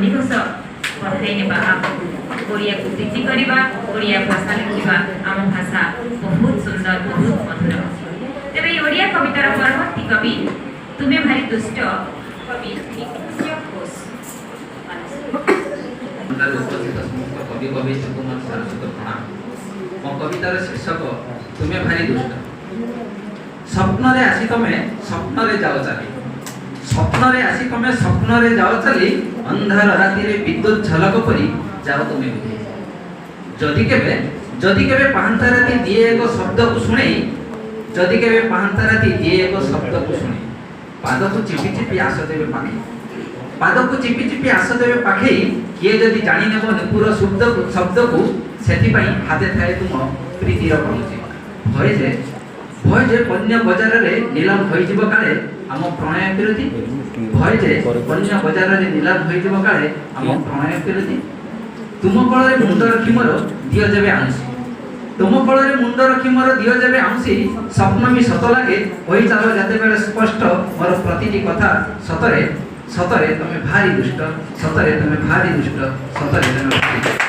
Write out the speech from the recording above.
ନନ୍ଦିଘୋଷ ବଢ଼ାଇ ନେବା ଆଗକୁ। ଓଡ଼ିଆକୁ ପ୍ରୀତି କରିବା, ଓଡ଼ିଆ ଭାଷା ଲେଖିବା। ଆମ ଭାଷା ବହୁତ ସୁନ୍ଦର, ବହୁତ ମଧୁର। ତେବେ ଏଇ ଓଡ଼ିଆ କବିତାର ପରବର୍ତ୍ତୀ କବି, ତୁମେ ଭାରି ଦୁଷ୍ଟ, କବି ନିକୁଞ୍ଜ ଘୋଷ। ମଣ୍ଡଳରେ ଉପସ୍ଥିତ ସମସ୍ତ କବି କବୟିତ୍ରୀଙ୍କୁ ମୋର ସାରସ୍ୱତ ପ୍ରଣାମ। ମୋ କବିତାର ଶୀର୍ଷକ ତୁମେ ଭାରି ଦୁଷ୍ଟ। ସ୍ୱପ୍ନରେ ଆସି ତମେ ସ୍ୱପ୍ନରେ ଯାଅ ଚାଲି, ସ୍ୱପ୍ନରେ ଆସି ତମେ ସ୍ୱପ୍ନରେ ଯାଅ ଚାଲି, ଅନ୍ଧାର ରାତିରେ ବିଦ୍ୟୁତ ଝଲକ ପରି ଯାଅ ତୁମେ ଉଭେଇ। ଯଦି କେବେ ପାହାନ୍ତା ରାତି ଦିଏ ଏକ ଶବ୍ଦକୁ ଶୁଣେଇ, ଯଦି କେବେ ପାହାନ୍ତା ରାତି ଦିଏ ଏକ ଶବ୍ଦକୁ ଶୁଣେଇ, ପାଦକୁ ଚିପି ଚିପି ଆସ ଯେବେ ପାଖେଇ, ପାଦକୁ ଚିପି ଚିପି ଆସ ଯେବେ ପାଖେଇ, କିଏ ଯଦି ଜାଣିନେବ ନୂପୁର ଶବ୍ଦକୁ, ସେଥିପାଇଁ ହାତେ ଥାଏ ତୁମ ପ୍ରୀତିର ପାଉଁଜି। ଭୟ ଯେ ପଣ୍ୟ ବଜାରରେ ନିଲାମ ହୋଇଯିବ କାଳେ ଆମ ପ୍ରଣୟ ବିରୋଧୀ, ଭୟ ଯେ ପଣ୍ୟ ବଜାରରେ ନିଲାମ ହୋଇଯିବ କାଳେ ଆମ ପ୍ରଣୟ ବିରୋଧୀ। ତୁମ କୋଳରେ ମୁଣ୍ଡ ରଖି ମୋର ଦିଅ ଯେବେ ଆଉଁସି, ତୁମ କୋଳରେ ମୁଣ୍ଡ ରଖି ମୋର ଦିଅ ଯେବେ ଆଉଁସି, ସ୍ୱପ୍ନ ବି ସତ ଲାଗେ, କହି ଚାଲ ଯେତେବେଳେ ସ୍ପଷ୍ଟ ମୋର ପ୍ରତିଟି କଥା। ସତରେ, ସତରେ ତମେ ଭାରି ଦୁଷ୍ଟ, ସତରେ ତମେ ଭାରି ଦୁଷ୍ଟ, ସତରେ ତମେ ଭାରି ଦୁଷ୍ଟ।